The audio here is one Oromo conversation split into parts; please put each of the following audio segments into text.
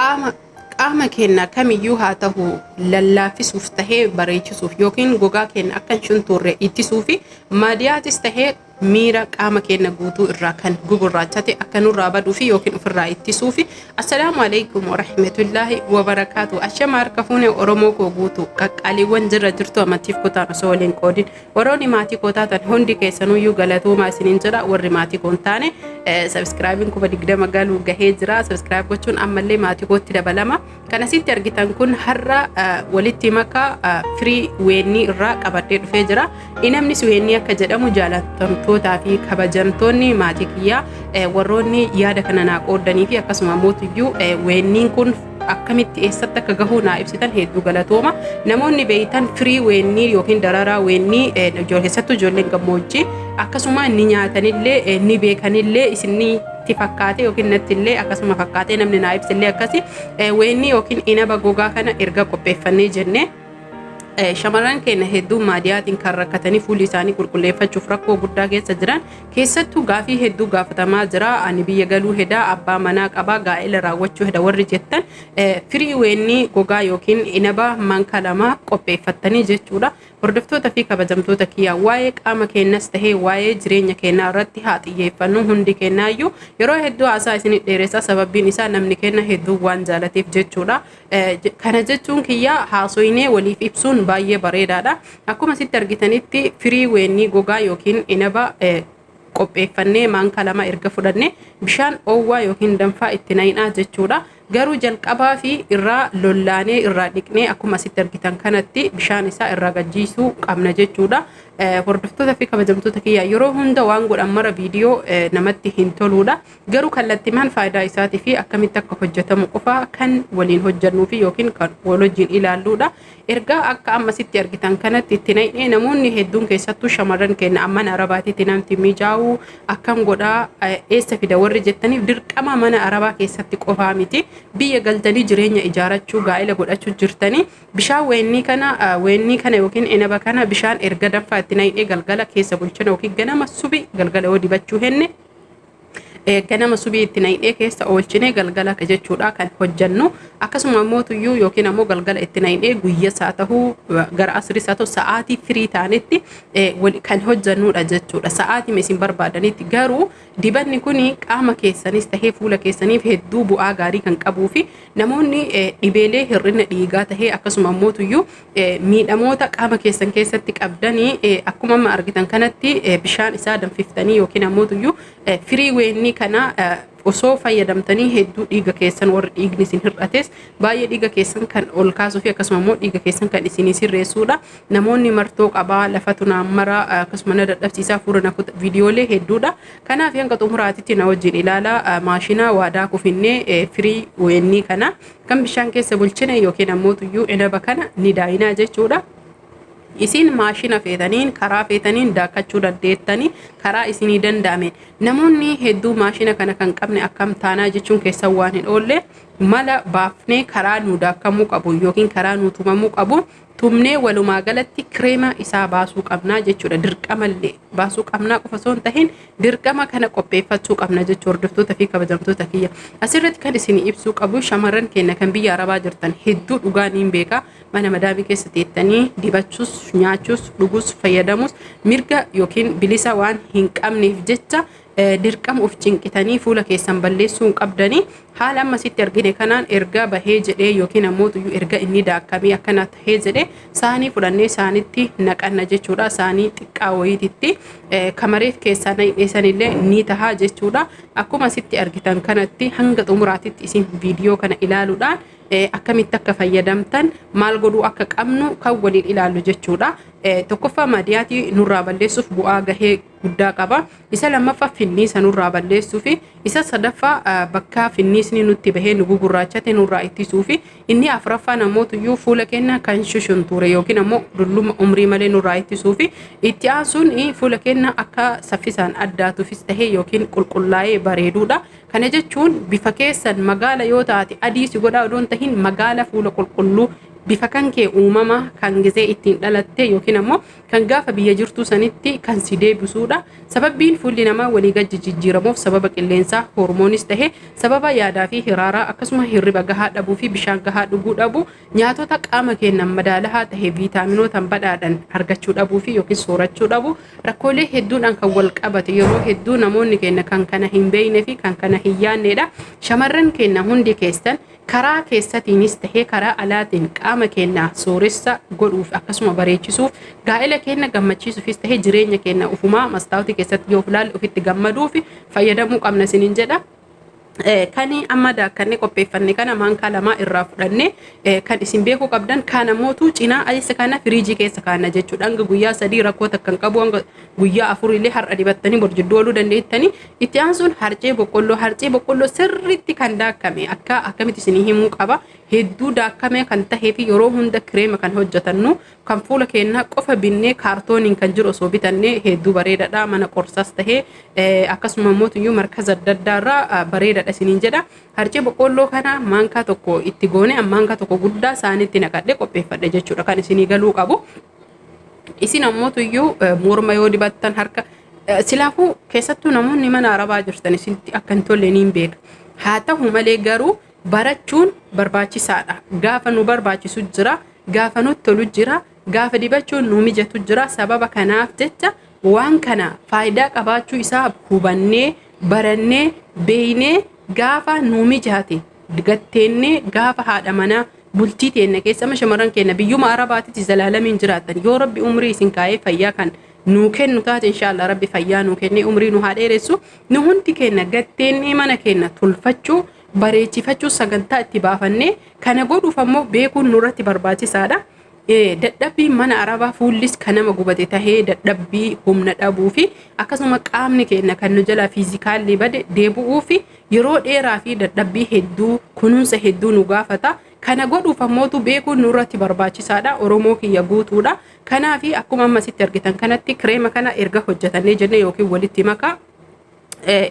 Qaama qaama keenna kamiyyuu haa tahu lallaaffisuuf tahee bareechisuuf yookiin gogaa keenna akka hin shuntuurre ittisuufi maadiyaatis tahee miira qaama keenna guutuu irraa kan gugurraachate akka nurraa baduufi yookiin ofirraa ittisuufi. Assalaamu alaikum warahmatullaahi wabarakaatu. Ashama harka fuune Oromoo koo guutuu qaqqaaliiwwan jirra jirtu amantiif kutaan osoo waliin qoodin. Warroonni maatii koo taatan hundi keessanuyyuu galatoomaa isiniin jedha. Warri maatii koo hin taane sabiskiraabiin 20,000 galuu gahee jira. Sabiskiraayib gochuun ammallee maatii kootti dabalama. Kan asitti argitan kun har'a walitti makaa firii weennii irraa qabadhee dhufee jira. Inamnis weennii akka jedhamu jaalatamtootaa fi kabajamtoonni maatii kiyyaa warroonni yaada kana naa qooddanii fi akkasuma mootuyyuu weenniin kun akkamitti eessatti akka gahu naa ibsitan hedduu galatooma. Namoonni beeytan firii weennii yookiin dararaa weennii keessattuu ijoolleen gammoojjii akkasuma ni nyaatanillee ni beekanillee isinitti fakkaate yookiin nattillee akkasuma fakkaatee namni naa ibsillee akkasi weennii yookiin inaba gogaa kana erga qopheeffannee jennee shamarran keenya hedduu maadiyaatiin kan rakkatanii fuulli isaanii qulqulleeffachuuf rakkoo guddaa keessa jiran keessattuu gaafii hedduu gaafatamaa jira. Ani biyya galuu hedaa, abbaa manaa qabaa, gaa'ela raawwachuu heda warri jettan firii weennii gogaa yookiin inaba manka lama qopheeffattanii jechuudha. Hordoftoota fi kabajamtoota kiyyaa, waa'ee qaama keenyas tahee waa'ee jireenya keenyaa irratti haa xiyyeeffannu hundi keenyaayyuu. Yeroo hedduu haasaa isin dheeressa, sababbiin isaa namni keenya hedduu waan jaalateef jechuudha. Kana jechuun kiyyaa haasoynee waliif ibsuun baay'ee bareedaadha. Akkuma asitti argitanitti firii weennii gogaa yookiin inaba qopheeffannee maankaa lama erga fudhanne bishaan oowwaa yookiin danfaa itti naqnaa jechuudha. Garuu jalqabaa fi irraa lollaanee irraa dhiqnee akkuma asitti argitan kanatti bishaan isaa irraa gajjiisuu qabna jechuudha. Hordoftoota fi kabajamtoota kiyyaa, yeroo hunda waan godhan mara viidiyoo namatti hin toluudha. Garuu kallattimaan faayidaa isaatii fi akkamitti akka hojjetamu qofa kan waliin hojjannuu fi yookiin kan wal wajjin ilaalluudha. Ergaa akka amma asitti argitan kanatti itti naqnee namoonni hedduun keessattuu shamarran keenya mana arabaatitti namti mijaa'u akkam godhaa, eessa fida warri jettaniif, dirqama mana arabaa keessatti qofaa miti. Biyya galtanii jireenya ijaarachuu, gaa'ela godhachuu jirtanii bishaan weennii kana yookiin inaba kana bishaan erga danfaa itti naqnee galgala keessa bulchina yookiin ganama subi galgala yoo dibachuu henne ganama subii itti naqnee keessa oolchine galgala jechuudha kan hojjannu. Akkasuma ammoo tuyyuu yookiin ammoo galgala itti naqnee guyyaas haa ta'uu, gara asiriis haa ta'u, sa'aatii firii taanetti kan hojjannudha jechuudha, sa'aatii isin barbaadanitti. Garuu dibanni kun qaama keessanis tahee fuula keessaniif hedduu bu'aa gaarii kan qabuu fi namoonni dhibeelee hir'ina dhiigaa tahee akkasuma ammoo tuyyuu miidhamoota qaama keessan keessatti qabdanii akkuma amma argitan kanatti bishaan isaa danfiftanii yookiin ammoo tuyyuu firii weennii kana osoo fayyadamtanii hedduu dhiiga keessan, warri dhiigni isin hir'ates, baay'ee dhiiga keessan kan ol kaasuu fi akkasuma immoo dhiiga keessan kan isinii sirreessuudha. Namoonni martoo qabaa, lafatu naan mara, akkasuma na dadhabsiisaa, fuula na kuta, viidiyoolee hedduudha. Kanaaf hanga xumuraatitti na wajjin ilaalaa. Maashina waadaa kufinnee firii weennii kana kan bishaan keessa bulchine yookiin ammoo tuyyuu inaba kana ni daayinaa jechuudha. Isin maashina feetaniin, karaa feetaniin daakkachuu dandeettanii, karaa isinii danda'ameen. Namoonni hedduu maashina kana kan qabne akkam taanaa jechuun keessan waan hin oolle, mala baafnee karaa nu daakkamuu qabu yookiin karaa nu tumamuu qabu tumnee walumaa galatti kireema isaa baasuu qabnaa jechuudha. Dirqamallee baasuu qabnaa qofa osoo hin tahin dirqama kana qopheeffachuu qabna jechuudha. Hordoftoota fi kabajamtoota kiyya, asirratti kan isin ibsuu qabu, shamarran keenya kan biyya arabaa jirtan hedduu dhugaa niin beeka, mana madaamii keessa teettanii dibachuus, nyaachuus, dhugus, fayyadamus mirga yookiin bilisa waan hin qabneef jecha dirqama of cinqitanii fuula keessan balleessuu hin qabdanii. Haala amma sitti argine kanaan erga bahee jedhee yookiin ammoo tuyyuu erga inni daakkamee akkana tahee jedhee saanii fudhannee saanitti naqanna jechuudha. Saanii xiqqaa wayiititti kamareef keessaa naqnee sanillee ni tahaa jechuudha. Akkuma sitti argitan kanatti hanga xumuraatitti isin viidiyoo kana ilaaluudhaan akkamitti akka fayyadamtan, maal godhuu akka qabnu kan waliin ilaallu jechuudha. Tokkoffaa, maadiyaatii nurraa balleessuuf bu'aa gahee guddaa qaba. Isa lammaffaa, finniisa nurraa balleessuu fi isa sadaffaa, bakka finniisni nutti bahee nu gugurraachate nurraa ittisuu fi inni afuraffaa namootuyyuu fuula keenya kan shushuntuure yookiin ammoo dulluma umrii malee nurraa ittisuu fi itti aansuun fuula keenya akka saffisaan addaatuufis tahee yookiin qulqullaa'ee bareeduudha. Kana jechuun bifa keessan magaala yoo taate adii si godhaa odoon tahin magaala fuula qulqulluu Bifa kan kee uumamaa kan gizee ittiin dhalatte yookiin ammoo kan gaafa biyya jirtuu sanitti kan si deebisuudha. Sababbiin fuulli namaa walii gad jijjiiramuuf sababa qilleensaa, hormoonis tahe sababa yaadaa fi hiraaraa, akkasuma hirriba gahaa dhabuu fi bishaan gahaa dhuguu dhabuu, nyaatota qaama keenyan madaalahaa tahe viitaaminootaan badhaadhan argachuu dhabuu fi yookiin soorachuu dhabuu, rakkoolee hedduudhaan kan wal qabate, yeroo hedduu namoonni keenya kan kana hin beekne fi kan kana hin yaadnedha. Shamarran keenya hundi keessan karaa keessatiinis tahee karaa alaatiin qaama keenya sooressa godhuuf, akkasuma bareechisuuf, gaa'ela keenya gammachiisuufis tahee jireenya keenya ufumaa mastaawutii keessatti yoo ilaalle ofitti gammaduuf fayyadamuu qabna isiniin jedha. Kan amma daakkannee qopheeffanne kana maankaa 2 irraa fudhannee, kan isin beekuu qabdan kan ammootu cinaa isa kana firiijii keessa kaanna jechuudha. Hanga guyyaa 3 rakkoo takka hin qabu, hanga guyyaa 4 illee har'a dibattanii bor jidduu ooluu dandeettanii. Itti aansuun harcee boqqolloo, harcee boqqolloo sirriitti kan daakkame, akka akkamitti isinii himuu qaba, hedduu daakkame kan tahee fi yeroo hunda kireema kan hojjetannu kan fuula keenyaa qofa binnee kaartooniin kan jiru osoo bitannee hedduu bareedaadha. Mana qorsaas tahee akkasuma mootuyyuu markaza adda addaarraa bareedaadha isiniin jedha. Harcee boqqolloo kana maankaa 1 itti goone, maankaa 1 guddaa saanitti naqadhee qopheeffadhe jechuudha kan isinii galuu qabu. Isin ammootuyyuu morma yoo dibattan, harka silaafuu, keessattuu namoonni mana arabaa jirtan isinitti akka hin tolle niin beeka. Haa ta'u malee garuu barachuun barbaachisaadha. Gaafa nu barbaachisu jira, gaafa nutti tolu jira, gaafa dibachuun nu mijatu jira. Sababa kanaaf jecha waan kana faayidaa qabaachuu isaa hubannee, barannee, beeynee, gaafa nu mijate gatteennee, gaafa haadha manaa bultii teenya keessa, amma shamarran keenya biyyuma arabaatitti zalaalamiin jiraatan, yoo Rabbi umrii isin kaa'ee fayyaa kan nuu kennu taate, inshaallah Rabbi fayyaa nuu kennee umrii nu haa dheeressu, nu hundi keenya gatteennee mana keenya tolfachuu, bareechifachuu sagantaa itti baafannee, kana godhuuf ammoo beekuun nurratti barbaachisaadha. Dadhabbii mana arabaa fuullis kan nama gubate tahee, dadhabbii humna dhabuu fi akkasuma qaamni keenya kan nu jalaa physically bade deebi'uu fi yeroo dheeraa fi dadhabbii hedduu, kunuunsa hedduu nu gaafata. Kana godhuuf ammootu beekuun nurratti barbaachisaadha. Oromoo kiyya guutuudha. Kanaafi akkuma ammasitti argitan kanatti kireema kana erga hojjetannee jenne yookiin walitti makaa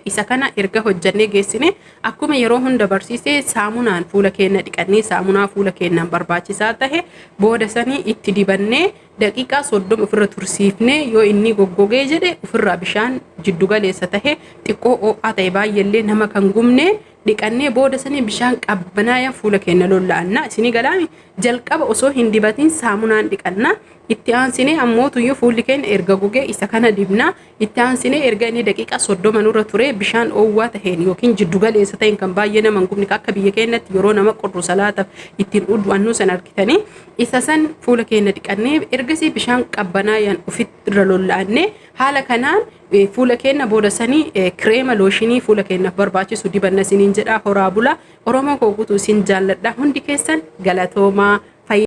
isa kana erga hojjannee geessine, akkuma yeroo hunda barsiise, saamunaan fuula keenya dhiqannee, saamunaa fuula keenyaan barbaachisaa tahe booda sanii itti dibannee, daqiiqaa 30 ofirra tursiifnee, yoo inni goggogee jedhe ofirraa bishaan jiddugaleessa tahe, xiqqoo ho'aa ta'e, baay'eellee nama kan gubne dhiqannee, booda sanii bishaan qabbanaaya fuula keenya lolla'anna. Isinii galaami? Jalqaba osoo hin dibatin saamunaan dhiqanna. Itti aansinee ammootuyyuu fuulli keenya erga gogee isa kana dibna. Itti aansinee erga inni daqiiqaa 30 nurra ture bishaan oowwaa taheen yookiin jiddugaleessa ta'een, kan baay'ee nama hin gubne, akka biyya keenyatti yeroo nama qorru salaataaf ittiin uddu'annuu san argitanii, isa san fuula keenya dhiqannee, ergasii bishaan qabbanaayaan ofirra lolla'annee, haala kanaan fuula keenya booda sanii kireema looshinii fuula keenyaaf barbaachisu dibanna isiniin jedha. Horaa bula, Oromoo koo guutuu, isin jaalladha hundi keessan, galatoomaa.